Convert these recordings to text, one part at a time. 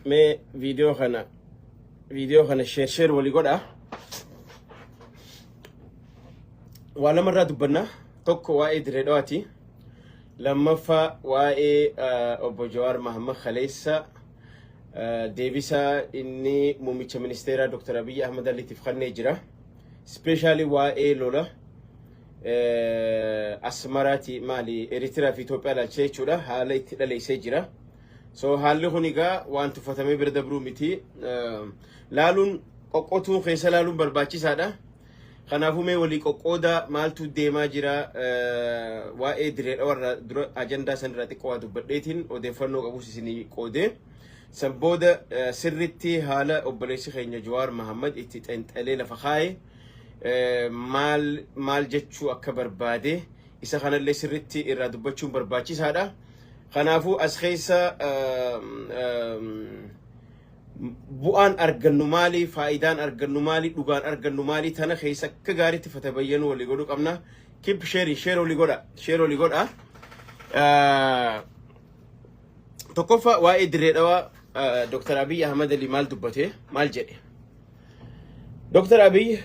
Mee viidiyoo kana share share walii godha. Waa lamarraa dubbanna. Tokko waa'ee Dirree Dhawaati. Lammaffaa waa'ee obbo Jawaar Mahammad Kaleessa deebisaa inni muummicha ministeeraa Dr. Abiyyi Ahmad Aliitiif kennee jira. Especially waa'ee lola Asmaraati maali Eritiriyaa fi Itoophiyaa ilaalchisee jechuudha. Haala itti dhaleessee jira. So haalli kun egaa waan tuffatamee bira dabruu miti. Laaluun qoqqotuun keessa laaluun barbaachisaadha. Kanaafuu mee walii qoqqoodaa, maaltu deemaa jira? Waa'ee Dirree Dhawarraa dura ajandaa sanirraa xiqqoo waa dubbadheetiin odeeffannoo qabus isinii qoodee. San booda sirritti haala obboleessi keenya Jawaar Mahammad itti xenxalee lafa kaa'e, maal maal jechuu akka barbaade isa kanallee sirritti irraa dubbachuun barbaachisaadha. Kanaafuu as keessa bu'aan argannu maali? Faayidaan argannu maali? Dhugaan argannu maali? Tana keessa akka gaariitti fatabayyanuu walii godhuu qabna. Keep sharing, share walii godha, share walii godha. Tokkoffaa waa'ee Dirree Dhawaa Dr. Abiy Ahmad Ali maal dubbate? Maal jedhe? Dr. Abiy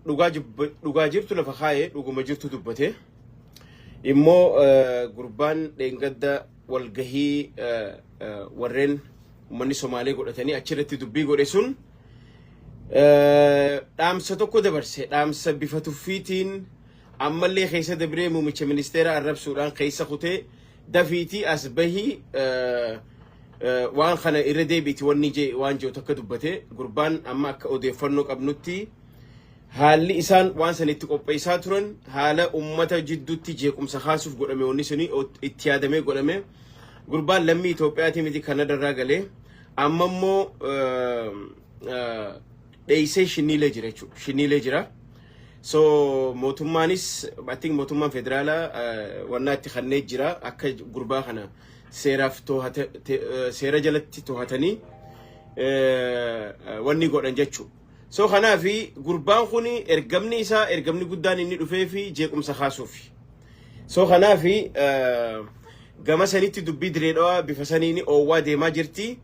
dhugaa jirtu lafa kaa'ee, dhuguma jirtu dubbate. Immoo gurbaan dheengadda walgahii warreen uummanni Somaalee godhatanii achirratti dubbii godhe sun dhaamsa tokko dabarse. Dhaamsa bifa tuffiitiin ammallee keessa dabree muummicha ministeera arrabsuudhaan keessa kutee, dafiitii as bahii waan kana irra deebiiti wanni jee waan jiru takka dubbate. Gurbaan amma akka odeeffannoo qabnutti haalli isaan waan san itti qopheessaa turan haala ummata jidduutti jeequmsa kaasuuf godhame, wanni suni itti yaadamee godhame. Gurbaan lammii Itoophiyaatii miti, Kanadarraa galee amma immoo dheeysee shinniilee jira jechuudha. Shinniilee jira. So mootummaanis, I think, mootummaan federaalaa wannaa itti kannee jira akka gurbaa kana seeraaf seera jalatti to'atanii wanni godhan jechuudha. So kanaafi gurbaan kun ergamni isaa, ergamni guddaan inni dhufee fi jeequmsa kaasuufi. So kanaafi gama sanitti dubbii Diree Dhawaa bifa saniin oowwaa deemaa jirti.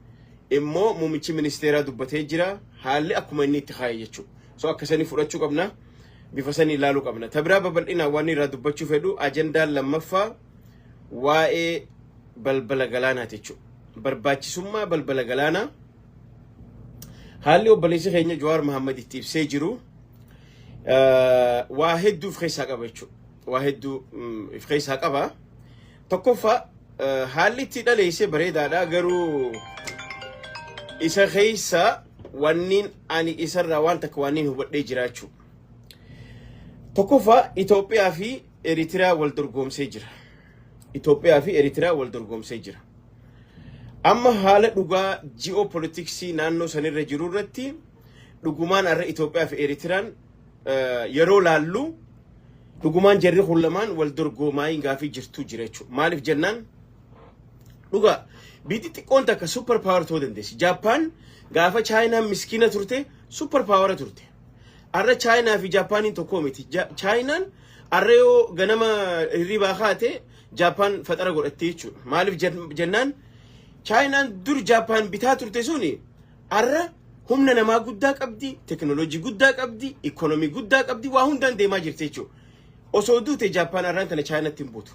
Immoo muummichi ministeeraa dubbatee jira. Haalli akkuma inni itti kaa'e jechuudha. So akka sanii fudhachuu qabna. Bifa sanii ilaaluu qabna. Tabiraa babal'inaan waan irraa dubbachuu fedhu, ajandaan lammaffaa waa'ee balbala galaanaati jechuudha. Barbaachisummaa balbala galaanaa haalli obboleessi keenya Jawaar Mahammad itti ibsee jiru waa hedduu of keessaa qaba jechuudha. Waa hedduu of keessaa qaba. Tokkoffaa, haalli itti dhaleesse bareedaadha, garuu isa keessa wanniin ani isarraa waan takka wanniin hubadhee jiraachuu. Tokkoffaa, Itoophiyaa fi Eritiriyaa wal dorgoomsee jira. Itoophiyaa fi Eritiriyaa wal dorgoomsee jira. Amma haala dhugaa ji'oopolitiksii naannoo sanirra jiru irratti dhugumaan har'a Itoophiyaa fi Eritiriyaan yeroo laallu dhugumaan jarri kun lamaan wal dorgoomaa gaafii jirtu jira jechuudha. Maaliif jennaan, dhugaa biyyi xiqqoon takka super power ta'uu dandeessi. Jaappaan gaafa Chaayinaan miskiina turte super power turte. Har'a Chaayinaa fi Jaappaaniin tokko miti. Chaayinaan har'a yoo ganama hirribaa kaate Jaappaan faxara godhatte jechuudha. Maaliif jennaan, Chaayinaan dur Jaappaan bitaa turte suni har'a humna namaa guddaa qabdi, teknooloojii guddaa qabdi, ikoonomii guddaa qabdi, waa hundaan deemaa jirti jechuudha. Osoo duute Jaappaan har'aan tana Chaayinaatti hin buutu.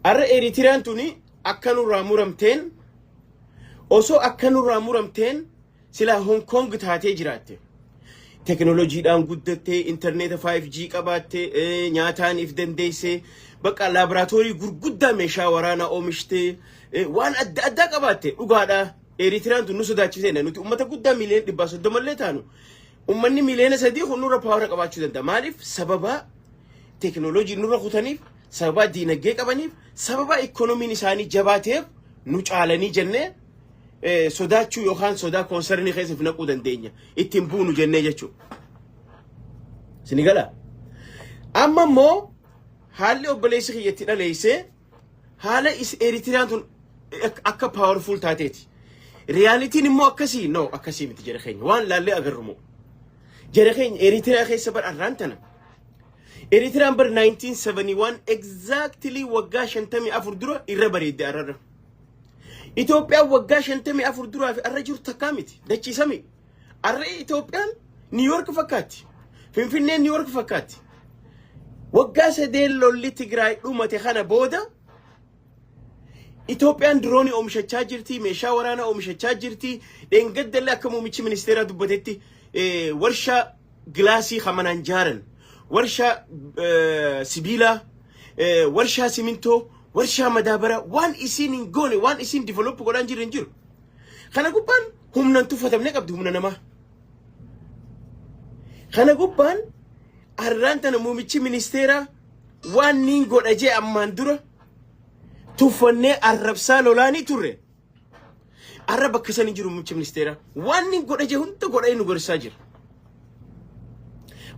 Har'a Eritiriyaan tuni akka nurraa muramteen, osoo akka nurraa muramteen silaa Hong Kong taatee jiraatte. Teknooloojiidhaan guddattee, intarneeta 5G qabaattee, nyaataan if dandeessee, bakka laaboraatoorii gurguddaa meeshaa waraanaa oomishtee, waan adda addaa qabaatte dhugaadha. Eritiriyaan tun nu sodaachifte. Nuti uummata guddaa miiliyoona 130llee taanu, uummanni miiliyoona 3 kun nurra power qabaachuu danda'a. Maaliif? Sababa teknooloojii nurra kutaniif, sababa diinagdee qabaniif, sababa ikoonomiin isaanii jabaateef nu caalanii jennee sodaachuu yookaan sodaa concernii keessa of naquu dandeenya. Ittiin buunu jennee jechuudha. Sini gala. Amma immoo haalli obboleessi kiyya itti dhaleessee haala Eritiriyaan tun akka powerful taateeti. Realityn immoo akkasii no, akkasii miti jara keenya, waan laallee agarru moo. Jara keenya, Eritiriyaa keessa bar arraan tana. Eritiriyaan bar 1971, exactly waggaa 54 dura irra bareedde arrarra. Itoophiyaan waggaa 54 duraa fi arra jiru takkaa miti. Dachiisami. Arra Itoophiyaan New York fakkaatti. Finfinneen New York fakkaatti. Waggaa 3 lolli Tigraay dhumate kana booda Itoophiyaan diroonii oomishachaa jirti, meeshaa waraanaa oomishachaa jirti. Dheengaddallee akka muummichi ministeeraa dubbatetti warshaa gilaasii hamanaan jaaran, warshaa sibiilaa, warshaa simintoo, warshaa madaabaraa waan isiin hin goone, waan isiin develop godhaan jiru hin jiru. Kana gubbaan humnan tuffatamne qabdi, humna namaa. Kana gubbaan arraan tana muummichi ministeeraa waan niin godha jee ammaan dura tuffannee arrabsaa lolaanii turre. Arra bakka san hin jiru muummichi ministeeraa. Waan niin godha jee hunda godhee nu gorsaa jira.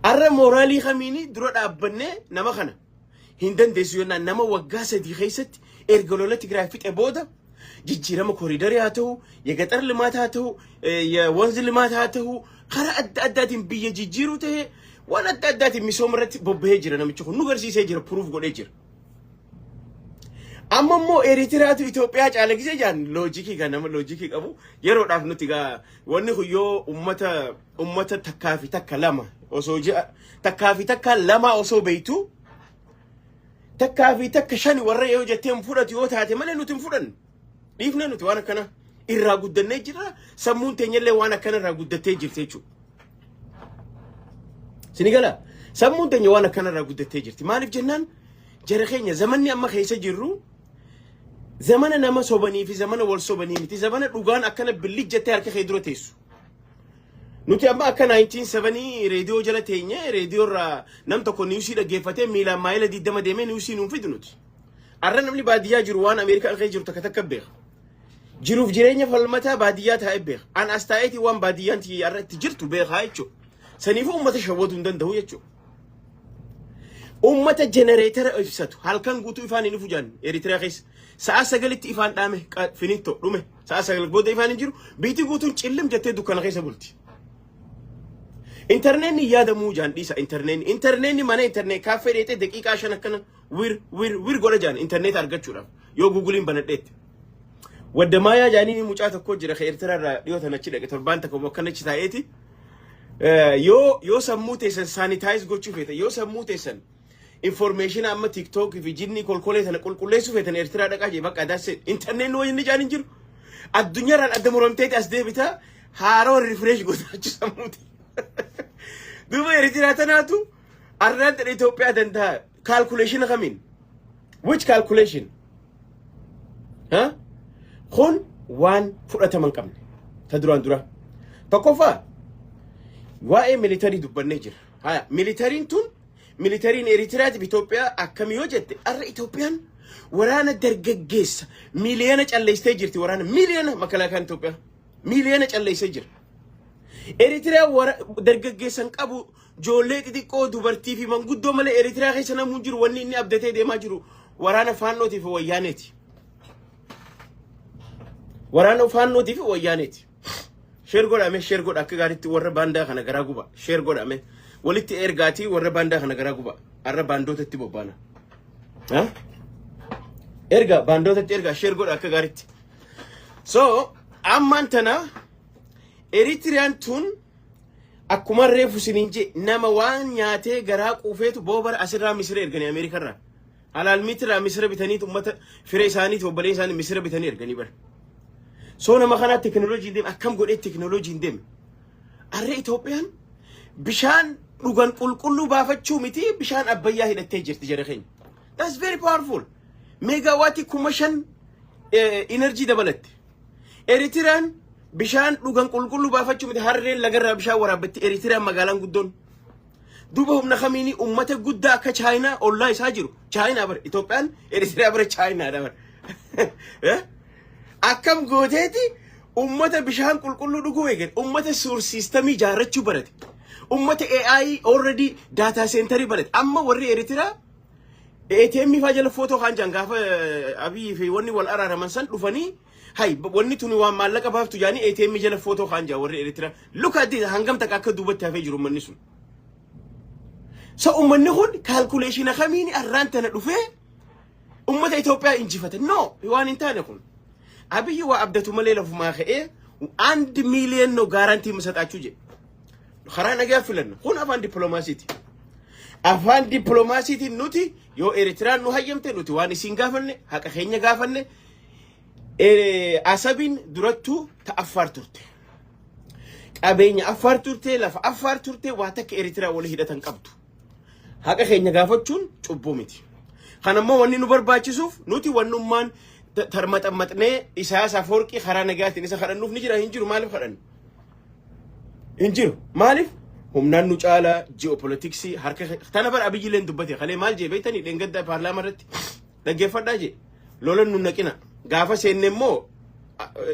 Arra mooraalii kamiini dura dhaabbannee nama kana hin dandeessu yennaan, nama waggaa 3 keessatti erga lola Tigraay fixe booda jijjiirama kooriidarii haa ta'u, የገጠር ልማት haa ta'u, የወንዝ ልማት haa ta'u, karaa adda addaatiin biyya jijjiiruu ta'e, waan adda addaatiin misooma irratti bobbahee jira. Namichi kun nu garsiisee jira, proof godhee jira. Amma immoo Eritiraatu Itoophiyaa caala gisee jaan, loojikii kan nama loojikii qabu yeroodhaaf nuti gaa wanni kun yoo ummata takkaa fi takka lama osoo ji'a takkaa fi takka lama osoo beeytu, takkaa fi takka shani warra yoo jettee hin fudhatu yoo taate malee, nuti hin fudhannu. Dhiifne, nuti waan akkana irraa guddannee jirra, sammuun teenyallee waan akkana irraa guddattee jirti jechuudha. Sini gala, sammuun teenya waan akkana irraa guddattee jirti. Maaliif jennaan, jara keenya, zamanni amma keessa jirru zamana nama sobanii fi zamana wal sobanii miti, zamana dhugaan akkana billijjattee harka kee dura teessu. Nuti amma akka 1970 reediyoo jala teenye, reediyoo irraa nam tokko newsii dhaggeeffatee miilaan maayila 20 deemee newsii nuun fidu nuti. Arra namni baadiyyaa jiru waan Ameerikaa keessa jiru takka takka beeka. Jiruuf jireenya falmataa baadiyyaa taa'ee beeka. An as taa'eetii waan baadiyyaan tiyya arra itti jirtu beekaa jechuudha. Saniifuu uummata shawwaduu hin danda'u jechuudha. Uummata jenereetara ibsatu halkan guutuu ifaan hin ifu jaan Eritiriyaa keessa. Sa'a 9tti ifaan dhaame, finito, dhume. Sa'a 9 booda ifaan hin jiru. Biitii guutuun cillim jettee dukkana keessa bulti. Intarneetni yaadamuu jaan dhiisa intarneetni. Intarneetni mana internet cafe dheexee daqiiqaa 5 akkana wir wir wir godha jaan intarneet argachuudhaaf yoo Googleiin banadheetti. Waddamaayaa jaanii mucaa tokko jira ka Eertiraa irraa dhiyoo tan achi dhaqe, torbaan tokko akkana achi taa'eeti. Yoo sammuu teessan sanitize gochuu feetan, yoo sammuu teessan information amma TikTok fi jinni kolkolee tana qulqulleessuu feetan, Eertiraa dhaqaa jee. Bakka daase intarneetni wayii inni jaan hin jiru. Addunyaarraan adda muramteeti as deebita, haaroo refresh gootachuu sammuuti. Duuba Eertiraa tanaatu arraan tana Itoophiyaa danda'a. Calculation kamiin? Which calculation? Ha? Kun waan fudhatama hin qabne. Ta duraan dura. Tokkoffaa, waa'ee militarii dubbannee jira. Haya, militariin tun, militariin Eritiraatiif Itoophiyaa akkami yoo jette, arra Itoophiyaan waraana dargaggeessa miiliyoona calleessitee jirti. Waraana miiliyoona, makalaakaan Itoophiyaa miiliyoona calleessee jira. Eritiriyaan dargaggeessa hin qabu, ijoollee xixiqqoo, dubartii fi manguddoo malee Eritiriyaa keessa namni hin jiru. Wanni inni abdatee deemaa jiru waraana faannootii fi wayyaaneeti. Waraana faannootii fi wayyaaneeti. Share godhame, share godha akka gaariitti, warra baandaa kana garaa guba. Share godhame. Walitti ergaatii warra baandaa kana garaa guba. Arra baandootatti bobbaana. Ha? Erga baandootatti ergaa, share godha akka gaariitti. So ammaan tana Eritiriyaan tun akkuma reefu siniin jee, nama waan nyaatee garaa quufeetu boobara asirraa misira erganii Ameerikarraa. Halaal miitirraa misira bitaniitu uummata firee isaaniiti, obbolee isaanii misira bitanii erganii bara. So nama kanaa teknooloojiin deeme, akkam godhee teknooloojiin deeme? Arree Itoophiyaan bishaan dhugan qulqulluu baafachuu miti, bishaan Abbayyaa hidhattee jirti, jara keenya. That's very powerful. Meegaawaatii 5,000 energy dabalatte. Eritiriyaan bishaan dhugan qulqulluu baafachuu miti, harreen lagarraa bishaan waraabbatti Eritiriyaan magaalaan guddoon. Duuba humna kamiini ummata guddaa akka Chaayinaa ollaa isaa jiru? Chaayinaa bara Itoophiyaan Eritiriyaa bara Chaayinaadha bara. Akkam gooteeti ummata bishaan qulqulluu dhuguu eegale, ummata sewer systemii ijaarrachuu barate, ummata AI already data centerii barate? Amma warri Eritiriyaa ATM faa jala footoo kaan jaan, gaafa Abiyyi fi wanni wal araaraman san dhufanii, hay wanni tuni waan maallaqa baaftu jaanii ATM jala footoo kaan jaa warri Eritiriyaa. Look at this, hangam takka akka duubatti hafee jiru ummanni sun. So ummanni kun calculation kamiin arraan tana dhufee ummata Itoophiyaa injifate? No, waan hin taane kun. Abiyyi waa abdatu malee lafumaa ka'ee 1 ሚሊየን ነው guarantee የምሰጣችሁ jedhe. Karaa nagaa filanna. Kun afaan dippiloomaasiiti. Afaan dippiloomaasiitiin nuti yoo Eritiraan nu hayyamte, nuti waan isiin gaafanne, haqa keenya gaafanne. Asabiin durattuu ta Affaar turte. Qabeenya Affaar turte, lafa Affaar turte, waa takka Eritiraa walii hidhatan qabdu. Haqa keenya gaafachuun cubbuu miti. Kanammoo wanni nu barbaachisuuf, nuti wannummaan tarmaxammaxnee Isaayyaas Afoorqii karaa nagaatiin isa kadhannuuf ni jira? Hin jiru. Maaliif kadhannu? Hin jiru. Maaliif? Humnaan nu caalaa, ji'opolitiksii harka tana bara. Abiyyiileen dubbate kalee. Maal jee beektanii? Dheengadda paarlaamaa irratti dhaggeeffadhaa jee. Lolan nu naqina, gaafa seenne immoo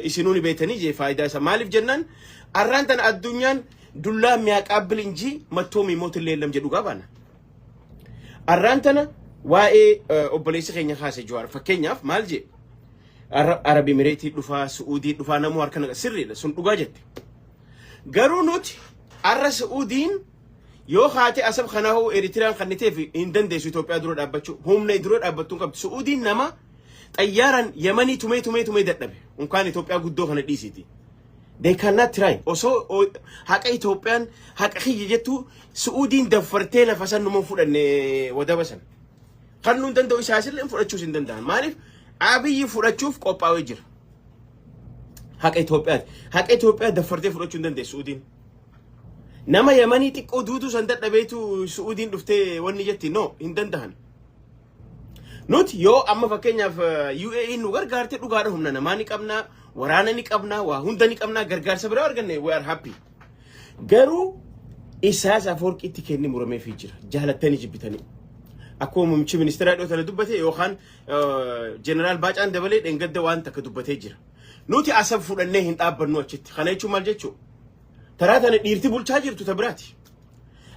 isinuu ni beektanii jee. Faayidaa isa maaliif jennaan, arraan tana addunyaan ዱላ የሚያቀብል እንጂ መቶ የሚሞትልህ የለም jedhu qabaana. Arraan tana waa'ee obboleessi keenya kaase Jawaar, fakkeenyaaf, maal jee? Arabi Emireetii dhufaa, Su'uudii dhufaa, namuu harka naqa. Sirriidha sun, dhugaa jette. Garuu nuti arra Su'uudiin yoo haate Asab kanaafuu Eritiriyaan kanniteef hin dandeessu Itoophiyaa dura dhaabbachuu. Humna dura dhaabbattuu hin qabdu. Su'uudiin nama xayyaaraan Yamanii tumee tumee tumee dadhabe. Unkaan Itoophiyaa guddoo kana dhiisiiti. They cannot try. Osoo haqa Itoophiyaan haqa kiyya jettu Su'uudiin daffartee lafa san numa fudhanne wadaba san. Kan nuun danda'u isaasillee fudhachuus hin danda'an. Maaliif? Abiyyi fudhachuuf qophaa'ee jira. Haqa Itoophiyaati. Haqa Itoophiyaa daffartee fudhachuu hin dandeessu Su'uudiin. Nama Yamanii xiqqoo duutuu san dadhabeetu Su'uudiin dhuftee wanni jetti, no, hin danda'an. Nuti yoo amma fakkeenyaaf UAE nu gargaarte, dhugaadha, humna namaa ni qabnaa, waraana ni qabnaa, waa hunda ni qabnaa, gargaarsa biraa arganne, we are happy. Garuu Isaayyaas Afoorqiitti kenni murameefii jira. Jaalattanii jibbitanii. Akkuma muummichi ministeeraa dhiyoo tana dubbate yookaan jeneraal Baacaan Dabalee dheengadda waan takka dubbatee jira. Nuti Asab fudhannee hin dhaabbannu achitti. Kana jechuun maal jechuu? Taraa tana dhiirti bulchaa jirtu ta biraati.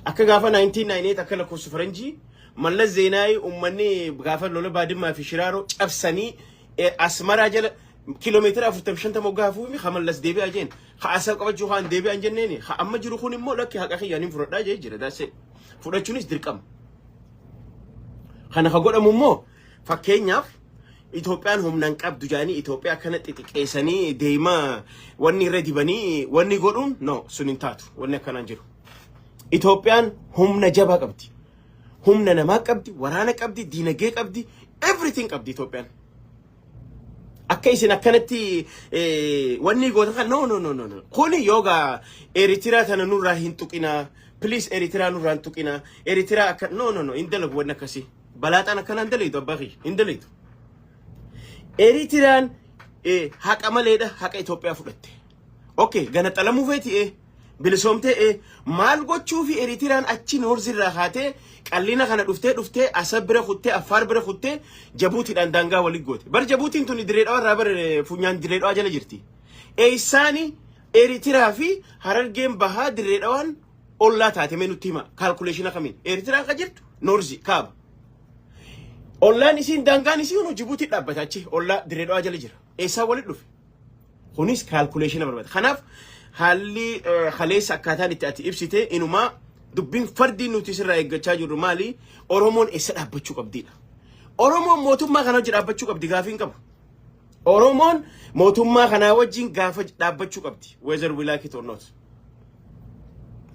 Akka gaafa 1998 akka lakkoofsa faranjii, Mallas Zeenaayi uummanni gaafa lola Baadimmaa fi Shiraaroo cabsanii Asmaraa jala kiiloomeetira 45 moggaa hafuumi ha Mallas deebi'aa jeen. Ha Asab qabachuu haan deebi'an jenneeni. Ha amma jiru kun immoo lakki, haqa kiyyaan hin fudhadhaa jee jira. Daasee fudhachuunis dirqama. Kana ka godhamu immoo, fakkeenyaaf, Itoophiyaan humna hin qabdu jedhanii Itoophiyaa akkana xixiqqeessanii deemaa wanni irra dibanii wanni godhuun, no, sun hin taatu, wanni akkanaan jiru. Itoophiyaan humna jabaa qabdi. Humna namaa qabdi, waraana qabdi, diinagdee qabdi, everything qabdi Itoophiyaan. Akka isin akkanatti wanni goota kan, no, no, no, no, no. Kuni yoogaa Eritiriyaa tana nurraa hin tuqinaa. Please, Eritiriyaa nurraa hin tuqinaa. Eritiriyaa akka, no, no, no, hin dalagu wanni akkasii. Balaaxaan akkanaa hin dalaytu, abbaa kiyya, hin dalaytu. Eritiriyaan haqa maleedha haqa Itoophiyaa fudhatte. Okay, gana xalamuu feeti bilisoomtee maal gochuu fi Eritiriyaan achi noorzirraa kaatee qallina kana dhuftee dhuftee Asab bira kuttee, Affaar bira kuttee, Jabuutiidhaan daangaa walitti goote. Bar Jabuutiin tuni Dirree Dhawaa irraa bar funyaan Dirree Dhawaa jala jirti. Eessaani Eritiraa fi Harargeen Bahaa, Dirree Dhawaan ollaa taate? Mee nutti hima, calculation kamiin? Eritiraan ka jirtu north, kaaba. Ollaan isiin, daangaan isii hunu Jibuutii dhaabbata, achi ollaa Dirree Dhawaa jala jira. Eessaa walitti dhufe? Kunis calculation barbaada. Kanaaf haalli kaleessa akkaataan itti ati ibsite inumaa dubbiin fardii nuti sirraa eeggachaa jirru maali? Oromoon eessa dhaabbachuu qabdiidha. Oromoon mootummaa kana wajjin dhaabbachuu qabdi, gaafii hin qabu. Oromoon mootummaa kanaa wajjin gaafa dhaabbachuu qabdi. Whether we like it or not.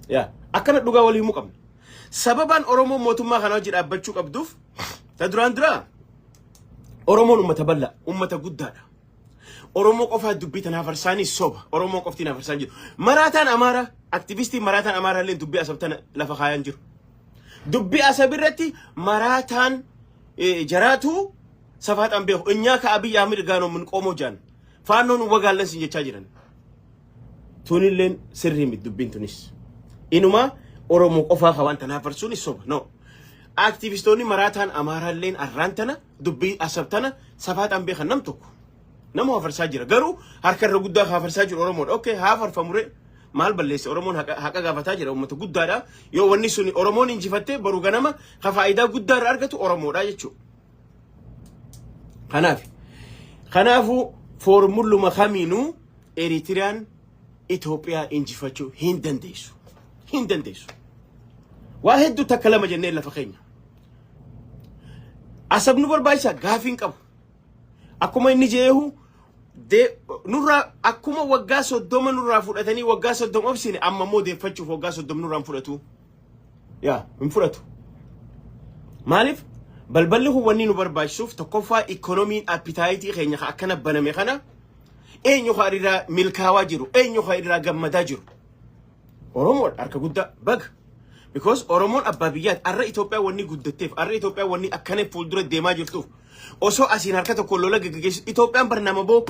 Yaa, akkana dhugaa walii himuu qabna. Sababaan Oromoon mootummaa kanaa wajjin dhaabbachuu qabduuf, ta duraan duraa, Oromoon uummata bal'aa, uummata guddaadha. Oromoo qofaa dubbii tanaaf farsaanis soba. Oromoo qofti naaf farsaan jiru. Maraataan Amaaraa, aktivistiin maraataan Amaaraa illee dubbii Asab tana lafa kaayan jiru. Dubbii Asab irratti maraataan jaraatu safaaxaan beeku. እኛ ከአብይ አህመድ ጋር ነው የምንቆመው ጃን ፋኖን እንወጋለን sin jechaa jiran. Tunilleen sirrii miti dubbiin tunis. Inuma Oromoo qofaa ka waan tanaaf farsuunis soba. No. Aktivistoonni maraataan Amaaraalleen arraan tana dubbii Asab tana safaaxaan beekan nam tokko. Nama hafarsaa jira. Garuu harka irra guddaa hafarsaa jiru Oromoodha. Okay, haa farfamure. Maal balleesse? Oromoon haqa gaafataa jira, uummata guddaadha. Yoo wanni sun Oromoon injifattee, baru ganama ka faayidaa guddaa irraa argatu Oromoodha jechuudha. Kanaaf kanaafuu foormulluma kamiinuu Eritiriyaan Itoophiyaa injifachuu hin dandeessu. Hin dandeessu. Waa hedduu takka lama jennee lafa keenya. Asab nu barbaachisa, gaafii hin qabu. Akkuma inni jeehu Nurraa akkuma waggaa 30 nurraa fudhatanii waggaa 30 obsine, amma immoo deeffachuuf waggaa 30 nurraa hin fudhatu. Yaa hin fudhatu. Maaliif balballi kun wanni nu barbaachisuuf, tokkoffaa ikoonomiin appetite keenya ka akkana baname kana eenyu ka irraa milkaawaa jiru, eenyu ka irraa gammadaa jiru? Oromoodha harka guddaa baga. Because Oromoon abbaa biyyaati. Arra Itoophiyaa wanni guddatteef, arra Itoophiyaa wanni akkana fuuldura deemaa jirtuuf, osoo asiin harka tokko lola gaggeessu Itoophiyaan bar nama boo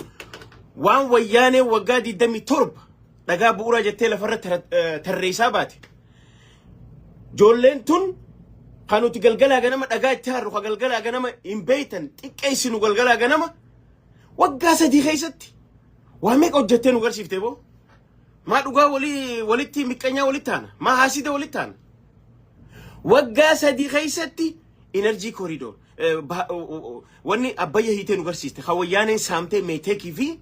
waan wayyaanee waggaa 27 dhagaa bu'uuraa jettee lafarra tarreessaa baate. Ijoolleen tun kan nuti galgalaa ganama dhagaa itti harru, kan galgalaa ganama hin beektan xiqqeessinu, galgalaa ganama waggaa 3 keessatti waa meeqa hojjettee nu garsiiftee boo? Maa dhugaa walii walitti miqqanyaa walitti taana? Maa haasida walitti taana? Waggaa 3 keessatti energy corridor wanni Abbayya hiitee nu garsiiste, kan wayyaaneen saamtee Meeteekii fi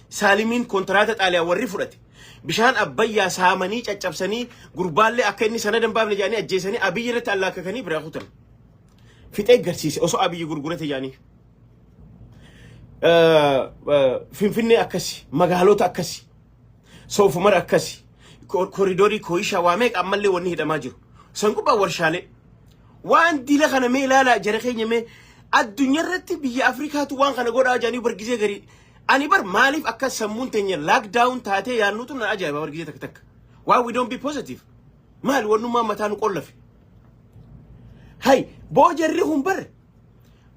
Saalimiin kontiraata Xaaliyaa warri fudhate. Bishaan Abbayyaa saamanii caccabsanii, gurbaallee akka inni sanada hin baafne jedhanii ajjeesanii, Abiyyi irratti allaakakanii biraa kutan. Fixee garsiise osoo Abiyyi gurgurate jedhanii. Finfinnee akkasi, magaalota akkasi, Soofumar akkasi, koriidorii Kooyishaa waa meeqa ammallee wanni hidhamaa jiru. San gubbaa warshaalee. Waan dila kana mee ilaalaa jara keenya. Mee addunyaa irratti biyya Afrikaatu waan kana godhaa jedhanii bargisee garii. Ani bar maaliif akka sammuun teenya lockdown taatee yaannuutu na ajaa'iba bargisee takka takka. Why we don't be positive? Maali wannummaa mataa nu qollafe? Hay boo, jarri kun bar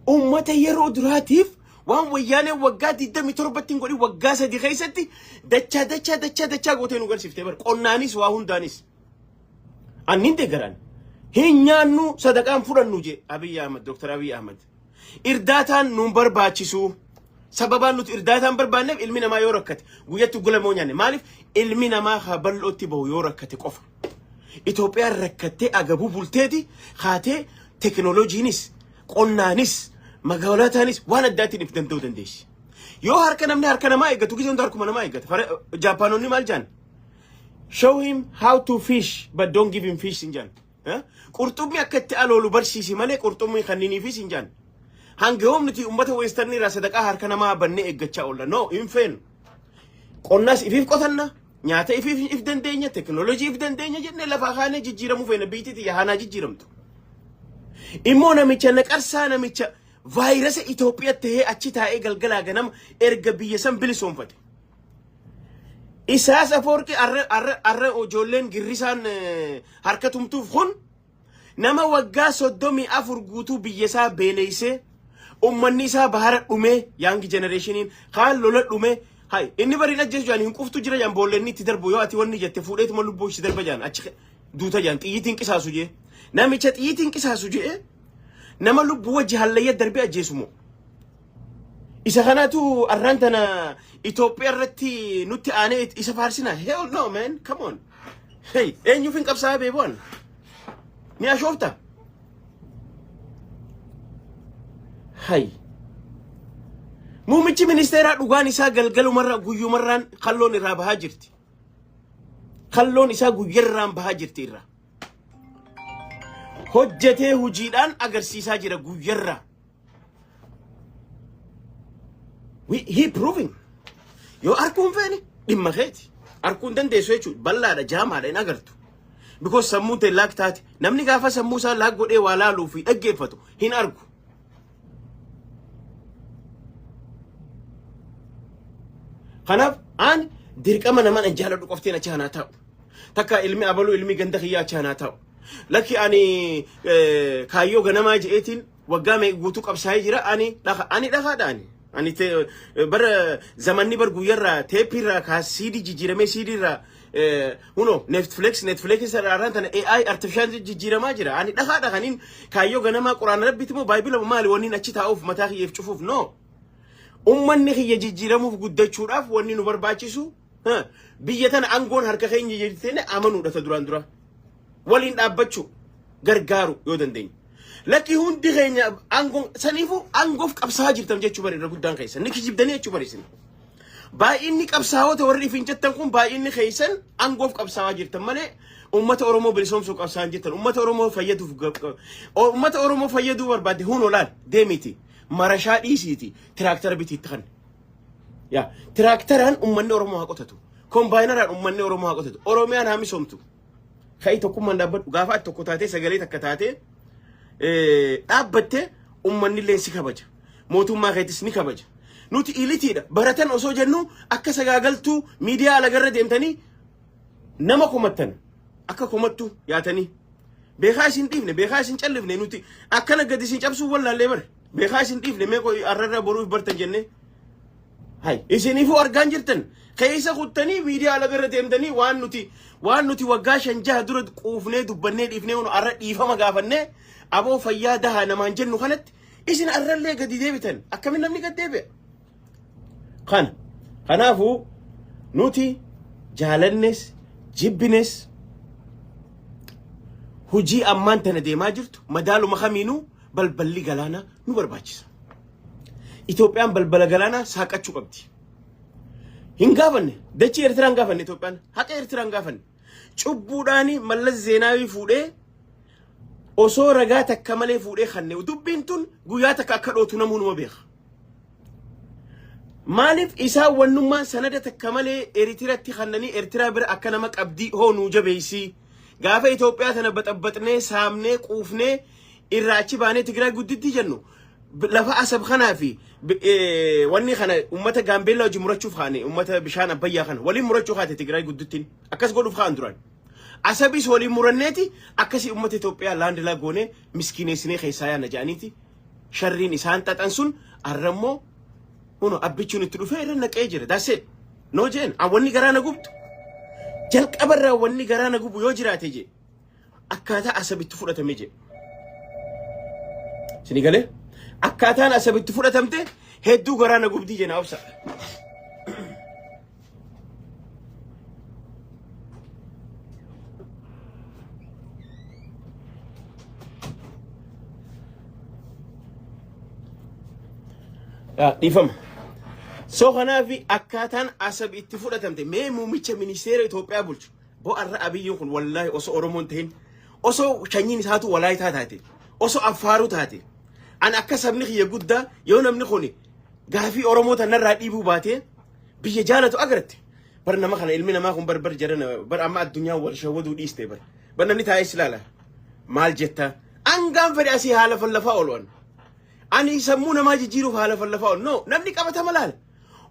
ummata yeroo duraatiif waan wayyaanee waggaa 27tti hin godhin waggaa 3 keessatti dachaa dachaa dachaa dachaa gootee nu garsiiftee bar, qonnaanis waa hundaanis. Annin deeggaran hin nyaannu, sadaqaan fudhannu je Abiy Ahmad, Dr. Abiy Ahmad. Irdaataan nuun barbaachisu. Sababaan nuti irdaataan barbaanneef, ilmi namaa yoo rakkate guyyatti gulamoo nyaanne. Maaliif? Ilmi namaa haa bal'ootti bahu yoo rakkate qofa. Itoophiyaan rakkattee agabuu bulteeti haatee teknooloojiinis, qonnaanis, magaalataanis waan addaatiin if danda'uu dandeessi. Yoo harka namni harka namaa eeggatu gisee hunda harkuma namaa eeggata. Jaapaanonni maal jaan? "Show him how to fish but don't give him fish" hin jaan. Qurxummii akka itti aloolu barsiisi malee qurxummii kanniniifis hin jaan. Hanga yoom nuti uummata western irraa sadaqaa harka namaa bannee eeggachaa oolla? No, hin feenu. Qonnaas ifiif qotanna, nyaata ifiif if dandeenya, teknooloojii if dandeenya jennee lafaa kaanee jijjiiramuu feena. Biyyi tiyya haanaa jijjiiramtu. Immoo namicha naqarsaa, namicha vaayirasa Itoophiyaa tahee achi taa'ee galgalaa ganama erga biyya san bilisoomfate. Isaas Afoorqi arra arra arra ijoolleen girrisaan harka tumtuuf kun nama waggaa 34 guutuu biyya isaa beeleessee, ummanni isaa bahara dhumee, young generationiin kaan lola dhumee. Hay, inni bariin ajjeesu jaan hin quftu jira jaan, boolleen itti darbu yoo ati wanni jette fuudheetuma lubbuu ishee darba jaan, achi duuta jaan, xiyyitiin qisaasu jee. Namicha xiyyitiin qisaasu jee, nama lubbuu wajji hallayya darbee ajjeesu moo isa kanatu arraan tana Itoophiyaa irratti nutti aanee isa faarsina? Hell no, man, come on. Hey, eenyuuf hin qabsaa'aa beeboon ni ashoofta. Hay, muummichi ministeeraa dhugaan isaa galgalumarra guyyumarraan kalloon irraa bahaa jirti. Kalloon isaa guyyarraan bahaa jirti. Irraa hojjetee hojiidhaan agarsiisaa jira guyyarraa. He proving. Yoo arguun feene dhimma keeti. Arguun dandeessu jechuudha. Bal'aadha, jaamaadha, hin agartu. Because sammuun ta'e lock taate. Namni gaafa sammuu isaa lock godhee waa laaluu fi dhaggeeffatu hin argu. Kanaaf aan dirqama namaan an jaaladhu qoftiin achi hanaa taa'u. Takka ilmi abaluu, ilmi ganda kiyyaa achi hanaa taa'u. Lakki, ani kaayyoo ganamaa je'eetiin waggaa meeqa guutuu qabsaa'ee jira. Ani dhaka, ani dhakaadha. Ani bara zamanni bar guyyarraa teeppiirraa kaas siidii jijjiiramee, siidiirraa huno Netflix irraa tana AI artificial jijjiiramaa jira. Ani dhakaadha. Kaniin kaayyoo ganamaa quraana rabbiiti moo baayibila maali wanniin achi taa'uuf mataa kiyyeef cufuuf? No. Ummanni kiyya jijjiiramuuf, guddachuudhaaf wanni nu barbaachisu biyya tana aangoon harka keenya jirtee amanuudha. Ta duraan dura waliin dhaabbachuu, gargaaru yoo dandeenye. Lakki, hundi keenya aangoon saniifuu aangoof qabsaa'aa jirtan jechuu bari, irra guddaan keessan ni kijibdanii jechuu bari isin. Baay'inni qabsaa'ota warri ifin jettan kun baay'inni keessan aangoof qabsaa'aa jirtan malee uummata Oromoo bilisoomsuuf qabsaa'aa jirtan. Uummata Oromoo fayyaduuf, uummata Oromoo fayyaduu barbaadde hunoo laal deemiti marashaa dhiisiiti tiraaktara bitiitti kan. Yaa tiraaktaraan uummanni Oromoo haa qotatu. Kombaayinaraan uummanni Oromoo haa qotatu. Oromiyaan haa misoomtu. Ka'ii tokkummaan dhaabbadhu. Gaafa ati tokko taatee sagalee takka taatee dhaabbatte uummanni illee si kabaja. Mootummaa keetis ni kabaja. Nuti ilitiidha. Baratan osoo jennu akka sagaagaltuu miidiyaa alagarra deemtanii nama komattan akka komattu yaatanii. Beekaa isin dhiifne, beekaa isin callifne nuti akkana gadi isin cabsuu wallaallee bare. Beekaa isin dhiifne mee qoy arrarra boruuf bartan jennee. Hay isiniifuu argaan jirtan keessa kuttanii miidiyaa alagarra deemtanii waan nuti waggaa 5 6 dura quufnee dubbannee dhiifnee hunu arra dhiifama gaafannee aboo fayyaa dahaa namaan jennu kanatti isin arrallee gadi deebitan akkamiin namni gad deebi'a. Kana kanaafuu nuti jaalannes jibbines hojii ammaan tana deemaa jirtu madaaluma kamiinuu balballi galaanaa nu barbaachisa. Itoophiyaan balbala galaanaa saaqachuu qabdi. Hin gaafanne dachii Eertiraan gaafanne Itoophiyaan haqa Eertiraan gaafanne cubbuudhaan Mallas Zeenaawii fuudhee osoo ragaa takka malee fuudhee kanne dubbiin tun guyyaa takka akka dhootu namuu numa beeka. Maaliif isaan wannummaan sanada takka malee Eritiraatti kannanii Ertiraa bira akka nama qabdii hoo nuu jabeessii gaafa Itoophiyaa tana baxabbaxnee saamnee quufnee irraa achi baanee Tigraay guddittii jennu lafa Asab kanaa fi wanni kana uummata Gaambeellaa wajjin murachuuf kaane uummata bishaan Abbayyaa kana waliin murachuu kaate Tigraay guddittiin akkas godhuuf kaan duraan. Asabis waliin muranneeti akkasii uummata Itoophiyaa laandilaa goonee miskiineessinee keessaa yaana jedhaniiti sharriin isaan xaxan sun arrammoo huno abbichuun itti dhufee irra naqee jira. That's it. No jeen wanni garaa na gubdu jalqabarraa wanni garaa na gubu yoo jiraate jee akkaataa Asabitti fudhatame jee. Sini galee akkaataan Asabitti fudhatamte hedduu garaa na gubdii jee na obsa. Dhiifama. So kanaaf akkaataan Asab itti fudhatamte mee muummicha ministeera Itoophiyaa bulchu bo'arra Abiyyiin kun wallaahi osoo Oromoon ta'in osoo shanyiin isaatu Walaayitaa taate osoo Affaaruu taate an akka sabni kiyya guddaa yoo namni kun gaafii Oromoo tanarraa dhiibuu baatee biyya jaalatu agarte bar nama kana ilmi namaa kun bar bar jarana bar amma addunyaan wal shawwaduu dhiiste bar bar namni taa'ee si ilaala maal jetta angaan fedhe asii haala fallafaa oolu an ani sammuu namaa jijjiiruuf haala fallafaa oolu no namni qabatama laala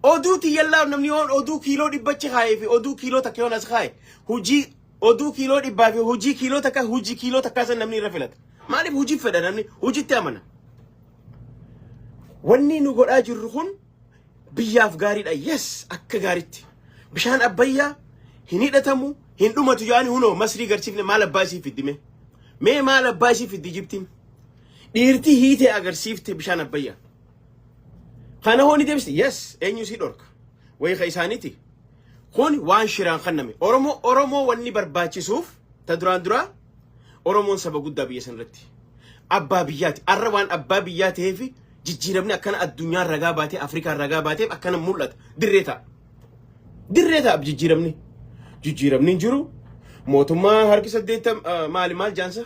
oduu tiyyallaa namni yoon oduu kiiloo dhibbachi kaayee fi oduu kiiloo takka yoon as kaaye hujii oduu kiiloo dhibbaa fi hujii kiiloo takka hujii kiiloo takkaa san namni irra filata maaliif hujii fedha namni hujitti amana wanni nu godhaa jirru kun biyyaaf gaariidha. Yes, akka gaaritti. Bishaan Abbayyaa hin hidhatamu, hin dhumatu yaani hunoo Masrii garsiifne maal abbaa isii fiddi mee? Mee maal abbaa isii fiddi Ijiptiin? Dhiirti hiitee agarsiifte bishaan Abbayyaa. Kana hoo ni deebiste? Yes, eenyu isii dhorka? Wayii ka isaaniiti. Kun waan shiraan kanname. Oromoo wanni barbaachisuuf ta duraan duraa Oromoon saba guddaa biyya sanarratti. Abbaa biyyaati. Arra waan abbaa biyyaa ta'eef jijjiiramni akkana addunyaan ragaa baatee Afrikaan ragaa baateef akkana mul'ata. Dirree ta'a. Dirree ta'a jijjiiramni. Jijjiiramni hin jiru. Mootummaa harki 80 maali maal jaansa?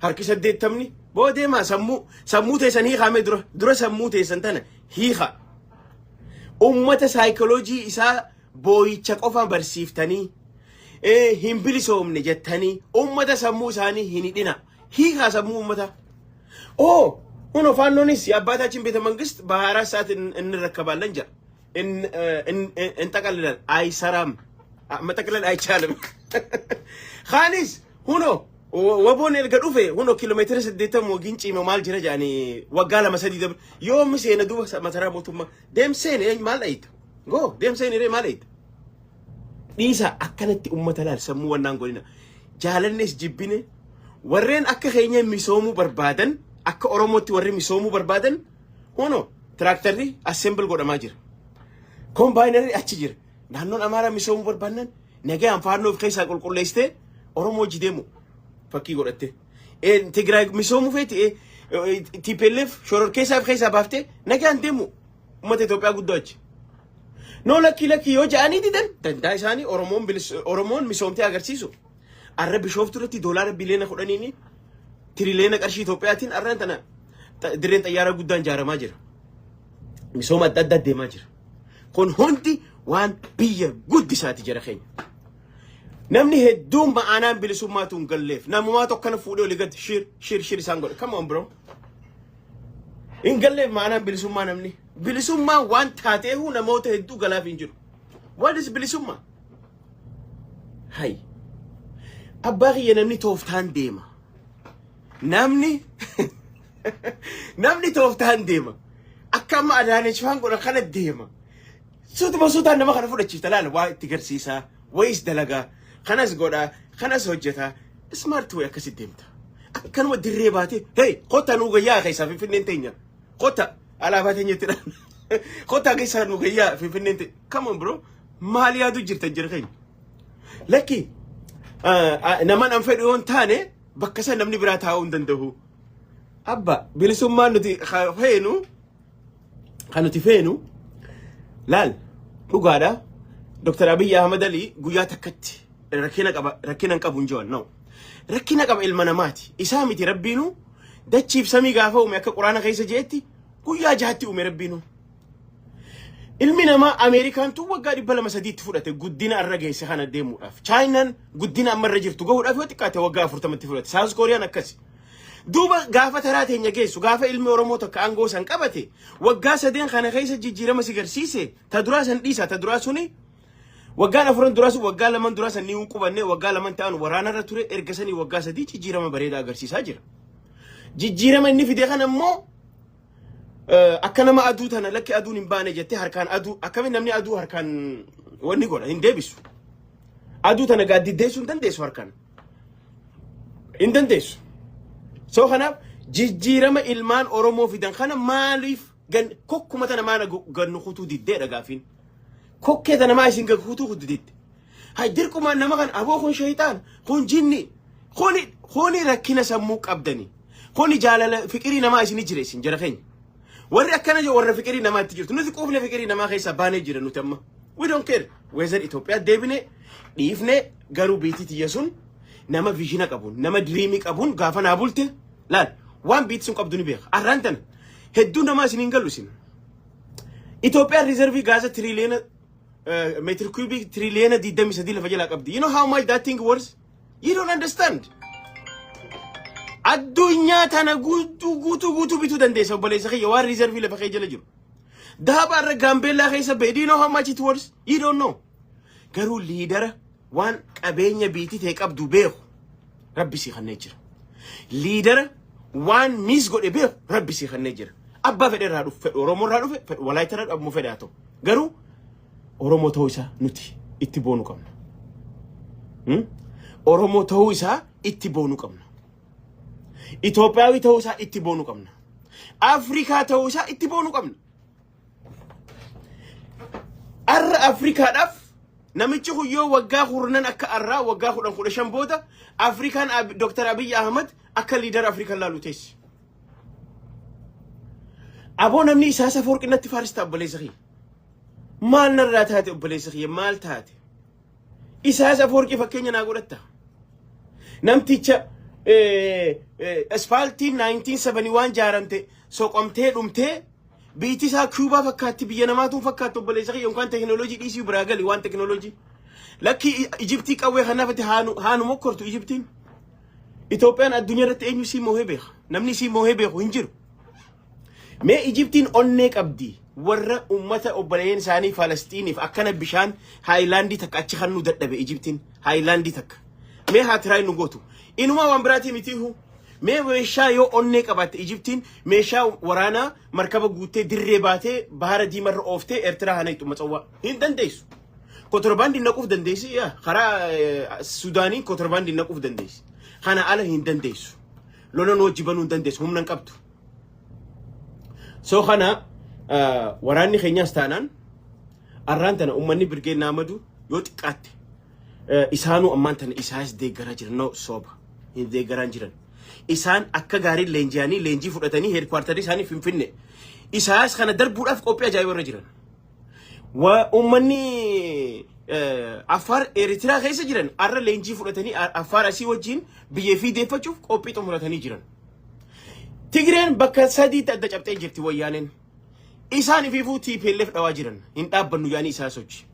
Harki 80ni boodeemaa sammuu teessan hiikamee dura dura sammuu teessan tana hiika. Ummata saayikoloojii isaa booyicha qofa barsiiftanii hin bilisoomne jettanii ummata sammuu isaanii hin hidhina. Hiikaa sammuu ummata. Oo ሁኖ ፋኖንስ የአባታችን ቤተ መንግስት በ24 ሰዓት እንረከባለን ጃ እንጠቀልላለን። አይሰራም፣ መጠቅለል አይቻልም። ካኒስ ሁኖ ወቦን erga dhufe huno kiiloomeetira 80 wagiin ciima maal jira jedhanii waggaa 2 3 dabre yoommi seena duuba masaraa mootummaa deemseen maal dhayita goo deemseen hiree maal dhayita dhiisa akkanatti ummata laal sammuu wannaan godhina jaalannes jibbine warreen akka keenya misoomuu barbaadan akka Oromootti warri misoomuu barbaadan huno tiraaktarri assemble godhamaa jira kombaayinarri achi jira naannoon Amaaraa misoomuu barbaadan nagaan faannoo of keessaa qulqulleessitee Oromoo hojii deemu fakkii godhatte Tigraay misoomuu feeti TPLF shororkeessaa of keessaa baaftee nagaan deemu uummata Itoophiyaa guddoo achi. No lakkii lakkii yoo ja'anii didan dandaa isaanii Oromoon misoomtee agarsiisu. Arra Bishooftuu irratti doolaara biliyoona 10n tiriliyoona qarshii Itoophiyaatiin arraan tana dirreen xayyaaraa guddaan ijaaramaa jira. Misooma adda addaa deemaa jira. Kun hundi waan biyya guddisaati, jara keenya. Namni hedduun ma'aanaan bilisummaatu hin galleef. Namumaa tokkana fuudhee olii gadi shir shir shir isaan godhe. Come on, bro. Hin galleef ma'aanaan bilisummaa namni. Bilisummaa waan taateehu namoota hedduu galaaf hin jiru. What is bilisummaa? Hay. Abbaa kiyya, namni tooftaan deema. Namni tooftaan deema. Akka amma Adaanech faan godhan kana deema. Sutuma suutaan nama kana fudhachiifta, laala, waa itti garsiisaa, wayis dalagaa, kanas godhaa, kanas hojjetaa. Smart way akkasitti deemta. Akkanuma dirree baatee, "Hey, kottaa nuu gayyaa keessaa, Finfinneen teenya. Kottaa alaabaa teenya itti dhaan. Kottaa keessaa nuu gayyaa, Finfinneen teenya." Come on, bro. Maal yaadu jirtan, jira keenya? Lakki, nama nan fedhu yoo hin taane bakka san namni biraa taa'uu hin danda'u. Abba, bilisummaan nuti feenu, kan nuti feenu, laal, dhugaadha. Dr. Abiy Ahmad Ali guyyaa takkatti rakkina qaba, rakkina hin qabu hin jiran, no. Rakkina qaba, ilma namaati. Isaa miti, Rabbiinu dachiif samii gaafa uume, akka Quraana keessa jeetti, guyyaa 6tti uume Rabbiinu. Ilmi namaa Ameerikaan tun waggaa 200 3tti fudhate guddina irra geesse kana deemuudhaaf. Chaayinaan guddina amma irra jirtu gahuudhaaf yoo xiqqaate waggaa 40tti fudhate. South Kooriyaan akkasi. Duuba gaafa taraa teenya geessu, gaafa ilmi Oromoo tokko aangoo san qabate, waggaa 3n kana keessa jijjiirama si garsiise, ta duraa san dhiisa, ta duraa suni waggaan 4n duraa sun, waggaa 2n duraa san ni hin qubanne, waggaa 2n ta'an waraanarra ture, erga sanii waggaa 3 jijjiirama bareedaa agarsiisaa jira. Jijjiirama inni fide kana immoo akka nama aduu tana, lakki, aduun hin baane jettee harkaan aduu, akkamiin namni aduu harkaan wanni godha hin deebisu. Aduu tana gaaddiddeessuu hin dandeessu harkaan. Hin dandeessu. So kanaaf jijjiirama ilmaan Oromoo fidan kana maaliif gan kokkuma tana maana gannu kutuu diddeedha gaafiin. Kokkee tana maa isin kutuu didde? Hay, dirqumaan nama kan aboo kun shayxaan kun jinni kuni rakkina sammuu qabdani. Kuni jaalala fiqirii namaa isin jira, isin jara keenya. Warri akkana jiru warra fiqirii namaa itti jirtu. Nuti quufne, fiqirii namaa keessaa baanee jira nuti amma. We don't care. Whether Itoophiyaa deebine dhiifne, garuu biitii tiyya sun nama vision qabuun, nama dream qabuun gaafa naa bulte, laal, waan biitti sun qabdu ni beeka. Arraan tana hedduu namaa isin hin galu isin. Itoophiyaan reserve gaaza tiriliyoona meetir kuubii tiriliyoona 23 lafa jalaa qabdi. You know how much that thing worth? You don't understand. Addunyaa tana guutuu guutuu guutuu bituu dandeessa, obboleessa kiyya, waan reserve lafa kee jala jiru. Daaba irra Gaambeellaa keessa ba'e. Do you know how much it worth? You don't know. Garuu leader waan qabeenya biitii ta'e qabdu beeku Rabbi sii kennee jira. Leader waan miis godhe beeku Rabbi sii kennee jira. Abbaa fedhe irraa dhufe, fedhu Oromoo irraa dhufe, fedhu Walaayita irraa dhufe, fedhe haa ta'u. Garuu Oromoo ta'uu isaa nuti itti boonuu qabna. Oromoo ta'uu isaa itti boonuu qabna. Itoophiyaawii ta'uu isaa itti boonuu qabna. Afrikaa ta'uu isaa itti boonuu qabna. Arra Afrikaadhaaf namichi kun yoo waggaa 10 akka arraa waggaa 10 15 booda Afrikaan Dr. Abiy Ahmad akka leader Afrikaan laalu teessi. Aboo, namni isaa Afawarqi natti faarista, obboleessa kiyya. Maal narraa taate, obboleessa kiyya, maal taate? Isaas Afawarqi fakkeenya naa godhatta. Namticha asfaaltiin 1971 jaaramte soqomtee dhumtee, biitti isaa Cuubaa fakkaatti, biyya namaatuun fakkaatti, obboleessa kiyya, yookaan teknooloojii dhiisii biraa gali waan teknooloojii. Lakki, Ijiptii qawwee kanaafatti haanu mokkortu Ijiptiin. Itoophiyaan addunyaa irratti eenyu sii moohee beeka? Namni sii moohee beeku hin jiru. Mee Ijiptiin onnee qabdi. Warra ummata obboleeyyan isaanii Falastiiniif akkana bishaan haayilaandii takka achi kannuu dadhabe Ijiptiin haayilaandii takka. Mee haa try nu gootu. Inumaa waan biraatii mitiihu. Mee meeshaa yoo onnee qabaatte, Ijiptiin meeshaa waraanaa markaba guuttee dirree baatee bahara diimarra ooftee Eertiraa hana itti matsawwaa hin dandeessu. Kontirbaandii naquuf dandeessi, yaa, karaa Sudaanii kontirbaandii naquuf dandeessi. Kana ala hin dandeessu. Lolan wajji banuu hin dandeessu, humna hin qabdu. So kana waraanni keenyaas taanaan, arraan tana uummanni Birgeen Naamadu yoo xiqqaatte isaanuu ammaan tana isaas deeggaraa jiran, no, sooba hin deeggaraa jiran. Isaan akka gaariin leenji'anii, leenjii fudhatanii, headquarter isaanii Finfinne. Isaas kana darbuudhaaf qophii ajaa'ibaa irra jiran. Uummanni Affaar Eeritiraa keessa jiran arra leenjii fudhatanii Affaar asii wajjin biyya fi deeffachuuf qophii xumuratanii jiran. Tigreen bakka sadiitti adda cabxee jirti wayyaaneen. Isaan ifiifuu TPLF dhawaa jiran, hin dhaabbannu yaanii isaa sochi.